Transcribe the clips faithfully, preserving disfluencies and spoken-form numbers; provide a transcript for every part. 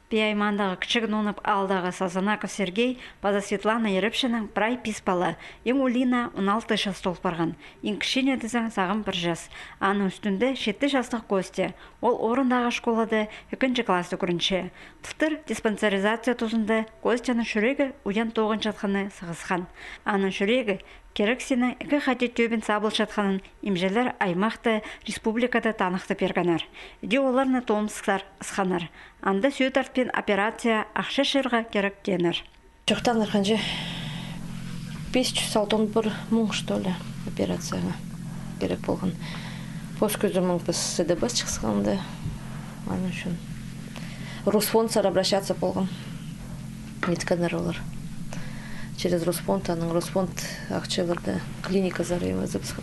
Пии аймаандағы Кічіг Нонып аалдағы Сазанаков Сергей паза Светлана Ерепшинең прай пис пала. Иң улии на он алты часта ол парған. Иң кічіҷе тізең сағам пір час. Аның ӱстӱнде читі частығ Костя. Ол орындағы школада ікінҷі класста ӱгренче. Былтыр диспансеризация тузында Костяның чӱрегі уян тоғынчатханы сығысхан. Аның чӱрегі кирексінең ікі хати тӧбін сабылчатханын имҷілер аймахта, республикада таныхтап пиргеннер. Іди оларны Томсксар ысханнар. Анда сӧӧ тартпин операция, ахча чыырға кирек тееннер. Чоохтааннар ханҷа, пис чӱс алтон пір муң, что ли, операцияға кирек полған. Пос кӱзі муң піс седебес чыхсханда, аның ӱчӱн Росфондсар обращаться полған. Неткеннер олар. Через Росфонд, аның Росфонд ахчаларны клиниказар ӧмезібіскен.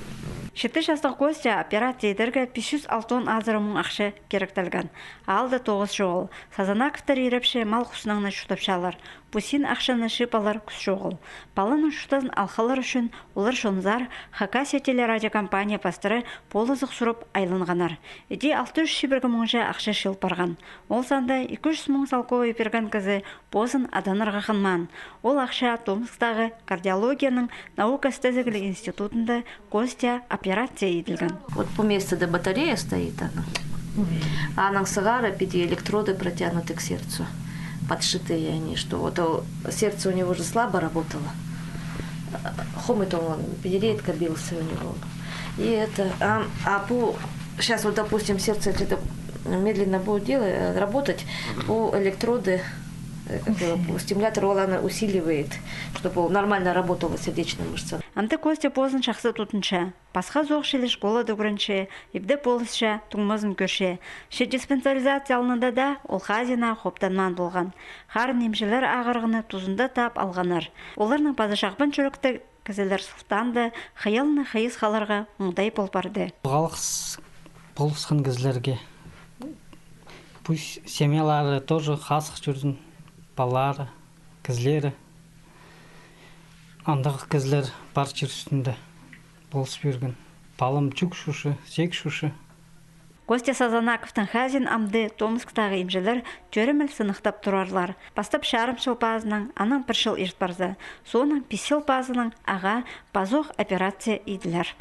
Читі частығ Костя операция идерге пис чӱс алтон азыра муң ахча киректелген. Аалда тоғыс чоғыл. Сазанаковтар Ерепче мал-хуснаң на чуртапчалар. Пу син ахчаны чыып алар кӱс чоғыл. Паланың чуртазын алхалар ӱчӱн олар чонзар Хакасия телерадиокомпания пастыра полызығ сурап айланғаннар. Іди алты чӱс чибіргі муңҷа ахча чыыл парған. Ол санда ікі чӱс муң салковай пирген кізі позын аданарға хынмаан. Ол ахча Томсктағы кардиологияның наука істезігліг институтында Костя операция иділген. Вот по месту до батарея стоит она. Аның сығара піди электроды протянуты к сердцу. Подшитые они, что вот, о, сердце у него же слабо работало. Хомыт он, передка бился у него. И это, а, а по, сейчас вот, допустим, сердце, если это медленно будет делать, э, работать, по электроды, э, как его, по стимулятору, ол аны усиливает, чтобы нормально работала сердечная мышца. Амды Костя позын чахсы тудынча. Пасха соох чіли школада ӱгренче, ибде полысча, туңмазын кӧрче. Че диспансеризация алнында даа ол хазина хоптанмаан полған. Харын имҷілер ағырығны тузында таап алғаннар. Оларның паза чағбан чӱректіг кізілер сылтаанда хыялны хыйыс халарға оңдай пол парды. Халғыс полысхан кізілерге. Пусть семьялары тоже хазых чӧрзін, палалары, кізілері. Андағ кізілер пар чир ӱстӱнде полыс пирген. Палам чӱк чӱче, сек чӱче. Костя Сазанаковтың хазиин амды Томсктағы имҷілер тӧреміл сыныхтап турарлар. Пастап чарым чыл пазынаң, анаң пір чыл ирт парза, соонаң пис чыл пазынаң ағаа пазох операция иділер.